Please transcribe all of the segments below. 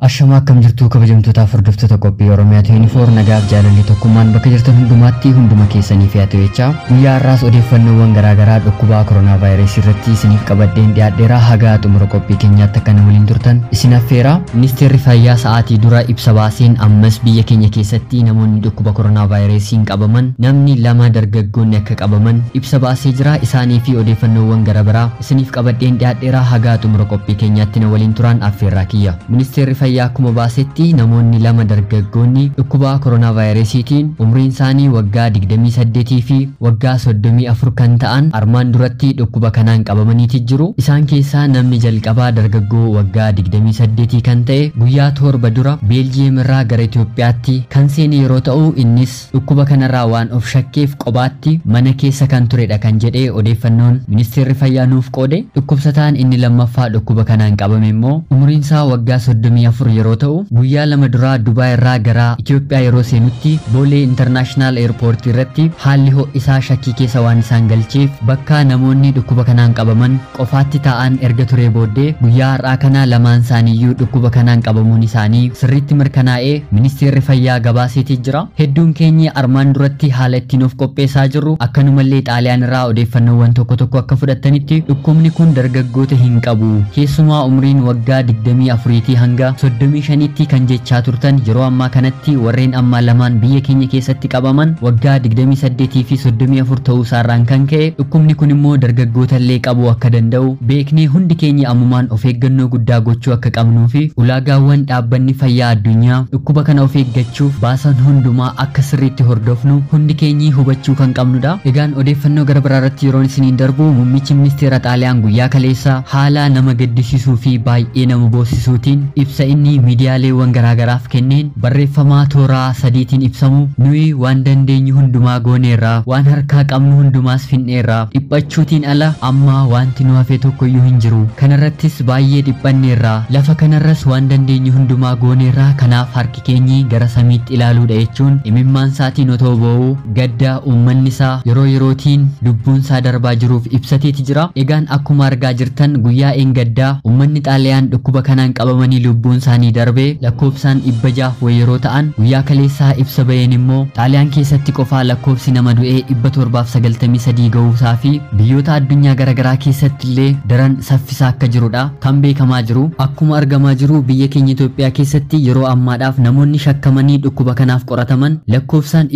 Ashamaa akkam jirtu kabajamtootaaf hordoftoota qophii Oromiyaa 24 nagaaf jaalalli tokkummaan bakka jirtan hundumaatti hunduma keessanii fi haa jechaa guyyaa har'aas odeeffannoowwan garaagaraa dhukkuba koronaa vaayirasii irratti isiniif qabadheen dhiyaadheera. Haga xumura qophii keenyaatti akka nu waliin turtan isin affeera. Ministeerri fayyaa sa'aatii dura ibsa baaseen ammas biyya keenya keessatti namoonni dhukkuba koronaa vaayirasiin qabaman namni lama dargaggoonni akka qabaman ibsa baasee jira. Isaanii fi odeeffannoowwan garaagaraa isiniif qabadheen dhiyaadheera. Haga xumura qophii keenyaatti na waliin turan affeerraa kiyya. Ministeerri fayyaa akkuma baasetti namoonni lama dargaggoonni dhukkuba koronaa vaayirasiitiin umriin isaanii waggaa 28 fi waggaa 34 kan ta'an armaan duratti dhukkuba kanaan qabamaniiti jiru. Isaan keessaa namni jalqabaa dargaggoo waggaa 28 kan ta'e guyyaa 7 dura Beeljiyeem irraa gara Itoophiyaatti kan seene yeroo ta'u innis dhukkuba kanarraa waan of shakkeef qobaatti mana keessa kan turedha kan jedhee odeeffannoon ministeerri fayyaa nuuf qoode. Dhukkubsataan inni lammaffaa dhukkuba kanaan qabame immoo umriin isaa waggaa 34 yeroo ta'u guyyaa 2 duraa Dubaay irraa gara Itoophiyaa yeroo seenutti Boolee International Airport irratti haalli ho'isaa shakkii keessa waan isaan galcheef bakka namoonni dhukkuba kanaan qabaman qofaatti taa'an erga turee booddee guyyaa har'aa kana lamaan isaaniiyyuu dhukkuba kanaan qabamuun isaanii sirriitti mirkanaa'ee ministeerri fayyaa gabaaseetii jira. Hedduun keenya armaan duratti haala ittiin of qopheessaa jirru akkanumallee Xaaliyaan irraa odeeffannoowwan tokko tokko akka fudhatanitti dhukkubni kun dargaggoota hin qabu. Keessumaa umriin waggaa 24 hanga 35tti kan jechaa turtan yeroo ammaa kanatti warreen ammaa lamaan biyya keenya keessatti qabaman waggaa 28 fi 34 ta'uu isaarraan kan ka'e dhukkubni kun immoo dargaggoota illee qabuu akka danda'u beeknee hundi keenya ammumaan of eeggannoo guddaa gochuu akka qabnuu fi ulaagaawwan dhaabbanni fayyaa addunyaa dhukkuba kana of eeggachuuf baasan hundumaa akka sirriitti hordofnu hundi keenyi hubachuu kan qabnudha. Egaan odeeffannoo gara biraa irratti yeroon isiniin darbu muummichi ministeera Xaaliyaan guyyaa kaleessa haala nama gaddisiisuu fi baay'ee nama boosisuutiin ibsa inni miidiyaaleewwan garaagaraaf kenneen barreeffamaa tooraa sadiitiin ibsamu nuyi waan dandeenyu hundumaa gooneerra, waan harkaa qabnu hundumaas finneerra, dhiphachuutiin ala amma wanti nu hafe tokkoyyuu hin jiru, kanarrattis baay'ee dhiphanneerra, lafa kanarras waan dandeenyu hundumaa gooneerra, kanaaf harki keenyi gara samiitti ilaaluudha jechuun imimmaan isaatiin otoo boo'u gadda uummanni isaa yeroo yerootiin lubbuun isaa darbaa jiruuf ibsateeti jira. Egaan akkuma argaa jirtan guyyaa eengaddaa uummanni Xaaliyaan dhukkuba kanaan qabamanii lubbuun isaanii darbee lakkoofsaan 600 yeroo ta'an guyyaa kaleessaa ibsa baheen immoo Xaaliyaan keessatti qofaa lakkoofsi nama du'ee 793 ga'uusaa fi biyyoota addunyaa garaagaraa keessatti illee daran saffisaa akka jirudha kan beekamaa jiru. Akkuma argamaa jiru biyya keenya Itoophiyaa keessatti yeroo ammaadhaaf namoonni shakkamanii dhukkuba kanaaf qorataman lakkoofsaan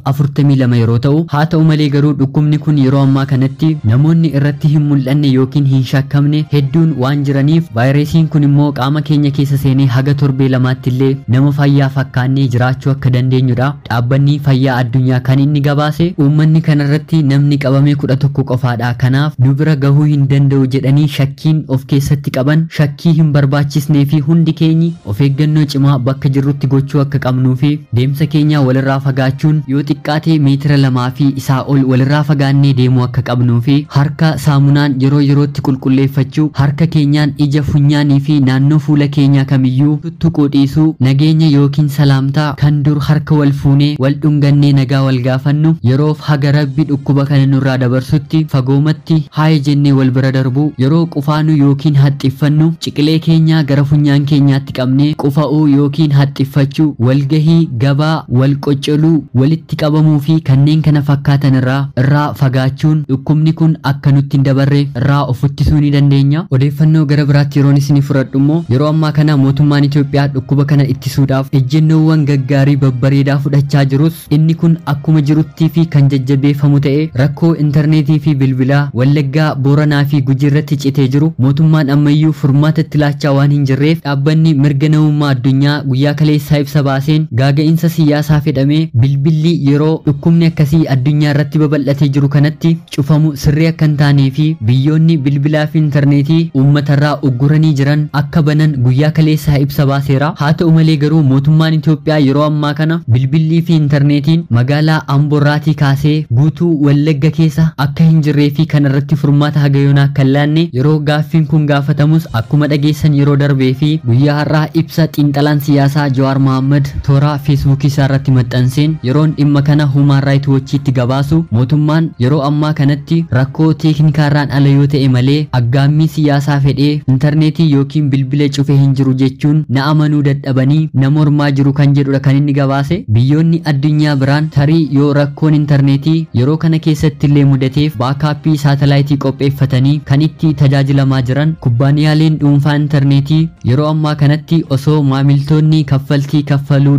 342 yeroo ta'u haa ta'u malee garuu dhukkubni kun yeroo ammaa kanatti namoonni irratti hin mul'anne yookiin hin shakkamne hedduun waan jiraniif vaayirasiin kun immoo qaama keenya keessa seenee haga torbee lamaatti illee nama fayyaa fakkaannee jiraachuu akka dandeenyudha. Dhaabbanni fayyaa addunyaa kan inni gabaase uummanni kanarratti namni qabame 11 qofaadha. Kanaaf nu bira gahuu hin danda'u jedhanii shakkiin of keessatti qaban shakkii hin barbaachisnee fi hundi keenyi of eeggannoo cimaa bakka jirrutti gochuu akka qabnuu fi deemsa keenya walirraa fagaachuun yoo xiqqaate meetira 2 fi isaa ol walirraa fagaannee deemuu akka qabnuu fi harka saamunaan yeroo yerootti qulqulleeffachuu, harka keenyaan ija funyaanii fi naannoo fuula keenyaa kamiyyuu tuttuquu dhiisuu, nageenya yookiin salaamtaa kan dur harka wal fuunee wal dhungannee nagaa wal gaafannu yeroof haga rabbi dhukkuba kana nurraa dabarsutti fagoomatti haaya jennee wal bira darbuu, yeroo qufaanu yookiin haxxiffannu ciqilee keenyaa gara funyaan keenyaatti qabnee qufa'uu yookiin haxxiffachuu, walgahii gabaa wal qoccoluu, walitti qabamuu fi kanneen kana fakkaatan irraa fagaachuun dhukkubni kun akka nutti hin dabarre irraa of ittisuu ni dandeenya. Odeeffannoo gara biraatti yeroon isinii fudhadhu immoo yeroo ammaa kana mootummaan Itoophiyaa dhukkuba kana ittisuudhaaf ejjennoowwan gaggaarii babbareedaa fudhachaa jirus inni kun akkuma jiruttii fi kan jajjabeeffamu ta'e rakkoo intarneetii fi bilbilaa Wallaggaa, Booranaa fi Gujii irratti citee jiru mootummaan ammayyuu furmaata itti laachaa waan hin jirreef dhaabbanni mirga namummaa addunyaa guyyaa kaleessaa ibsa baaseen gaaga'insa siyaasaa fedhamee bilbilli yeroo dhukkubni akkasii addunyaa irratti babal'atee jiru kanatti cufamu sirrii akka hin taanee fi biyyoonni bilbilaa fi intarneetii uummatarraa ugguranii jiran akka banan guyyaa kaleessaa ibsa baaseera. Haa ta'u malee garuu mootummaan Itoophiyaa yeroo ammaa kana bilbillii fi intarneetiin magaalaa Amboorraatii kaasee guutuu Wallagga keessa akka hin jirree fi kanarratti furmaata haga yoonaa akka hin laanne yeroo gaaffiin kun gaafatamus akkuma dhageessan yeroo darbee fi guyyaa har'aa ibsa xiinxalaan siyaasaa Jawaar Mohaammed toora Feesbuukii isaa irratti maxxanseen yeroon dhimma kana Human Rights Watchitti gabaasu mootummaan yeroo ammaa kanatti rakkoo teeknikaarraan ala yoo ta'e malee aggaammii siyaasaa fedhee intarneetii yookiin bilbila cufee hin jiru jechuun na amanuu dadhabanii na mormaa jiru kan jedhudha kan inni gabaase. Biyyoonni addunyaa biraan tarii yoo rakkoon intarneetii yeroo kana keessatti illee mudateef baakaappii saatalaayitii qopheeffatanii kan itti tajaajilamaa jiran kubbaaniyaaleen dhuunfaa intarneetii yeroo ammaa kanatti osoo maamiltoonni kaffaltii kaffaluu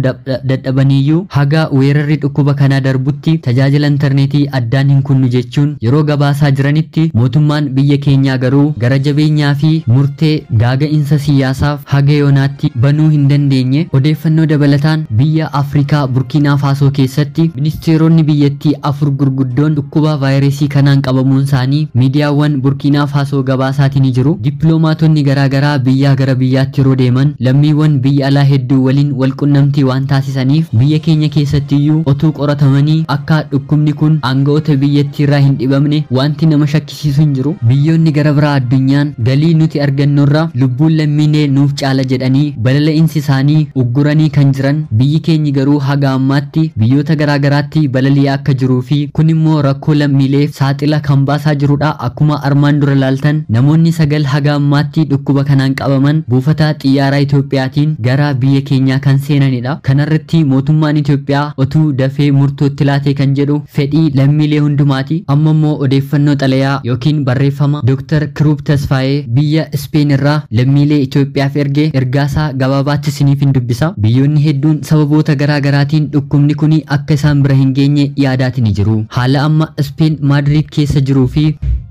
dadhabaniiyyuu haga weerarri dhukkuba kanaa darbutti tajaajila intarneetii addaan hin kunnu jechuun yeroo gabaasaa jiranitti mootummaan biyya keenyaa garuu gara jabeenyaa fi murtee gaaga'insa siyaasaaf haga yoonaatti banuu hin dandeenye. Odeeffannoo dabalataan biyya Afrikaa Burkiinaa Faasoo keessatti ministeeronni biyyattii 4 gurguddoon dhukkuba vaayirasii kanaan qabamuun isaanii miidiyaawwan Burkiinaa Faasoo gabaasaatiin jiru. Dippiloomaatonni garaagaraa biyyaa gara biyyaatti yeroo deeman lammiiwwan biyya alaa hedduu waliin walqunnamtii waan taasisaniif biyya keenya keessattiyyuu otuu qoratamanii akka dhukkubni kun aanga'oota biyyattii irraa hin dhibamne wanti nama shakkisiisu hin jiru. Biyyoonni gara biraa addunyaan galii nuti argannurra lubbuun lammiilee nuuf caala jedhanii balala'insi isaanii ugguranii kan jiran biyyi keenyi garuu haga ammaatti biyyoota garaagaraatti balali'aa akka jiruu fi kun immoo rakkoo lammiileef saaxila kan baasaa jirudha. Akkuma armaan dura laaltan namoonni 9 haga ammaatti dhukkuba kanaan qabaman buufata xiyyaaraa Itoophiyaatiin gara biyya keenyaa kan seenanidha. Kanarratti mootummaan Itoophiyaa otuu dafee murtootti laatee kan jedhu fedhii lammiilee hundumaati. Amma immoo odeeffannoo xalayaa yookiin barreeffama Dr. Kiruub Tasfaayee biyya Ispeen irraa lammiilee Itoophiyaaf erge ergaasaa gabaabaatti isiniif hin dubbisa. Biyyoonni hedduun sababoota garaagaraatiin dhukkubni kun akka isaan bira hin geenye yaadaatiin jiru. Haala amma Ispeen Maadriid keessa jiruu fi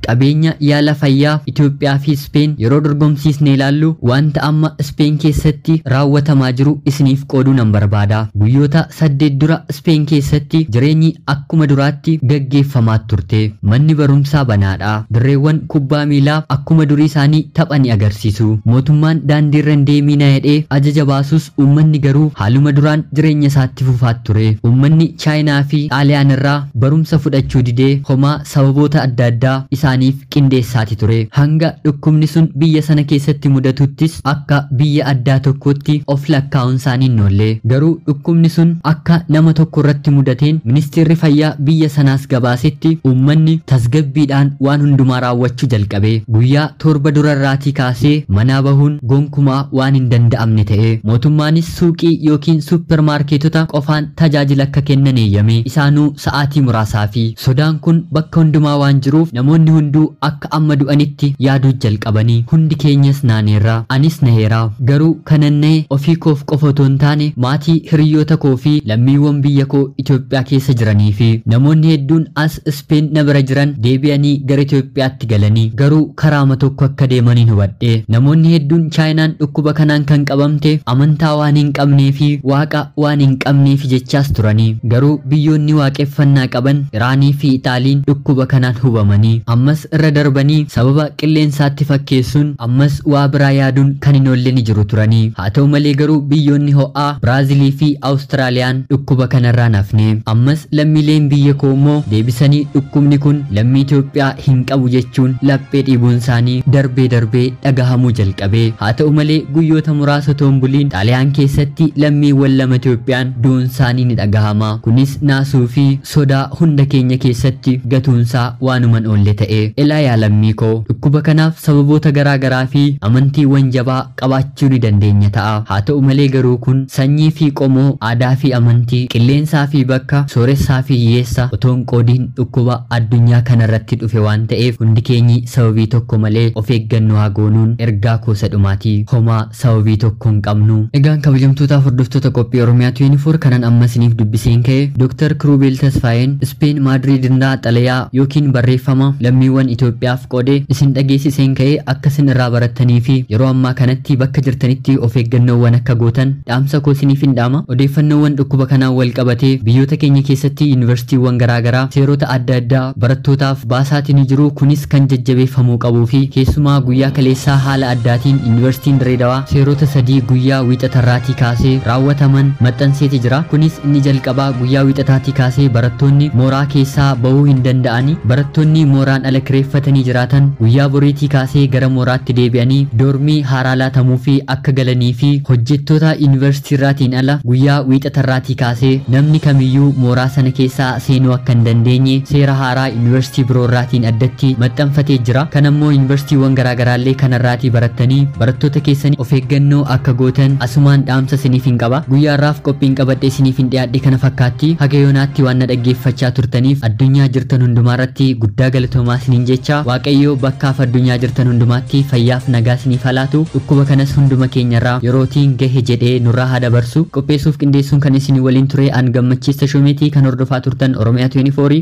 qabeenya yaala fayyaa Itoophiyaa fi Ispeen yeroo dorgomsiisne ilaallu wanta amma Ispeen keessatti raawwatamaa jiru isiniif qooduu nan barbaada. Guyyoota 8 dura Ispeen keessatti jireenyi akkuma duraatti gaggeeffamaa turte. Manni barumsaa banaadha. Dirreewwan kubbaa miilaa akkuma durii isaanii tapha ni agarsiisu. Mootummaan daandiirra hin deeminaa jedhee ajaja baasus uummanni garuu haaluma duraan jireenya isaatti fufaa ture. Uummanni Chaayinaa fi Xaaliyaan irraa barumsa fudhachuu didee homaa sababoota adda addaa isaaniif qindeessaati ture. Hanga dhukkubni sun biyya sana keessatti mudatuttis akka biyya addaa tokkotti of lakkaa'uun isaanii hin oolle. Garuu dhukkubni sun akka nama tokko irratti mudateen ministeerri fayyaa biyya sanaas gabaasetti uummanni tasgabbiidhaan waan hundumaa raawwachuu jalqabe. Guyyaa 7 durarraatii kaasee manaa bahuun gonkumaa waan hin danda'amne ta'e. Mootummaanis suuqii yookiin suppermaarkeetota qofaan tajaajila akka kennan eeyyame. Isaanuu sa'aatii muraasaa fi sodaan kun bakka hundumaa waan jiruuf namoonni hunduu akka amma du'anitti yaaduu jalqabanii. Hundi keenyas naaneerra, anis naheera. Garuu kanan na'e ofii koof qofa otoo hin taane maatii hiriyoota koo fi lammiiwwan biyya koo Itoophiyaa keessa jiranii fi namoonni hedduun as Ispeen na bira jiran deebi'anii gara Itoophiyaatti galanii garuu karaama tokko akka deemaniin hubadhe. Namoonni hedduun Chaayinaan dhukkuba kanaan kan qabamte amantaa waan hin qabnee fi waaqa waan hin qabneef jechaas turanii. Garuu biyyoonni waaqeffannaa qaban Iraanii fi Itaaliin dhukkuba kanaan hubamanii ammas irra darbanii sababa qilleensaatti fakkeessuun ammas waa biraa yaaduun kan hin oolle ni jiru turanii. Haa ta'u malee garuu biyyoonni ho'aa Biraazilii fi Awustiraaliyaan dhukkuba kanarraa nafne. Ammas lammiileen biyya koo immoo deebisanii dhukkubni kun lammii Itoophiyaa hin qabu jechuun laphee dhiibuun isaanii darbee darbee dhagahamuu jalqabe. Haa ta'u malee guyyoota muraasa otoo hin buliin Xaaliyaan keessatti lammiiwwan 2 Itoophiyaan du'uun isaanii ni dhagahama. Kunis naasuu fi sodaa hunda keenya keessatti gatuunsaa waanuma hin oolle ta'e. Elaa yaa lammii koo, dhukkuba kanaaf sababoota garaagaraa fi amantiiwwan jabaa qabaachuu ni dandeenya ta'a. Haa ta'u malee garuu kun sanyii fi qomoo, aadaa fi amantii, qilleensaa fi bakka, sooressaa fi hiyyeessa otoo hin qoodiin dhukkuba addunyaa kanarratti dhufe waan ta'eef hundi keenyi sababii tokko malee of eeggannoo haa goonuun ergaa koosa dhumaatii. Homaa sababii tokko hin qabnu. Egaan kabajamtootaaf hordoftoota qophii Oromiyaa 24 kanan amma isiniif dubbiseen ka'e Dr. Kiruubeel Tasfaayeen Ispeen Maadriid irraa xalayaa yookiin barreeffama lammiiwwan Itoophiyaaf qoode isin dhageessiseen ka'e akka isin irraa barattanii fi yeroo ammaa kanatti bakka jirtanitti of eeggannoowwan akka gootan dhaamsa koo isiniif hin dhaama. Odeeffannoowwan dhukkuba kanaan wal qabatee biyyoota keenya keessatti yuunivarsiitiiwwan garaagaraa seerota adda addaa barattootaaf baasaatiin jiru. Kunis kan jajjabeeffamuu qabuu fi keessumaa guyyaa kaleessaa haala addaatiin yuunivarsiitiin Dirreedawaa seerota 3 guyyaa wiixatarraatii kaasee raawwataman maxxanseeti jira. Kunis inni jalqabaa guyyaa wiixataatii kaasee barattoonni mooraa keessaa bahuu hin danda'ani. Barattoonni mooraan ala jala kireeffatanii jiraatan guyyaa boriitii kaasee gara mooraatti deebi'anii doormii haaraa laatamuu fi akka galanii fi hojjettoota yuunivarsiitii irraatiin ala guyyaa wiixatarraatii kaasee namni kamiyyuu mooraa sana keessaa seenuu akka hin dandeenye seera haaraa yuunivarsiitii biroo irraatiin addatti maxxanfatee jira. Kan ammoo yuunivarsiitiiwwan garaagaraallee kanarraatii barattanii barattoota keessanii of eeggannoo akka gootan asumaan dhaamsa isiniif hin qaba. Guyyaa har'aaf qophiin qabadhee isiniif hin dhiyaadhe kana fakkaatti. Haga yoonaatti waan na dhaggeeffachaa turtaniif addunyaa jirtan hundumaarratti guddaa galatoomaa isiniin jecha Waaqayyo bakkaaf addunyaa jirtan hundumaatti fayyaaf nagaa isiniif haa laatu. Dhukkuba kanas hunduma keenyarraa yerootiin gahe jedhee nurraa haa dabarsu. Qopheessuuf qindeessuun kan isin waliin ture an Gammachiis Tashoomeetii kan hordofaa turtan Oromiyaa 24.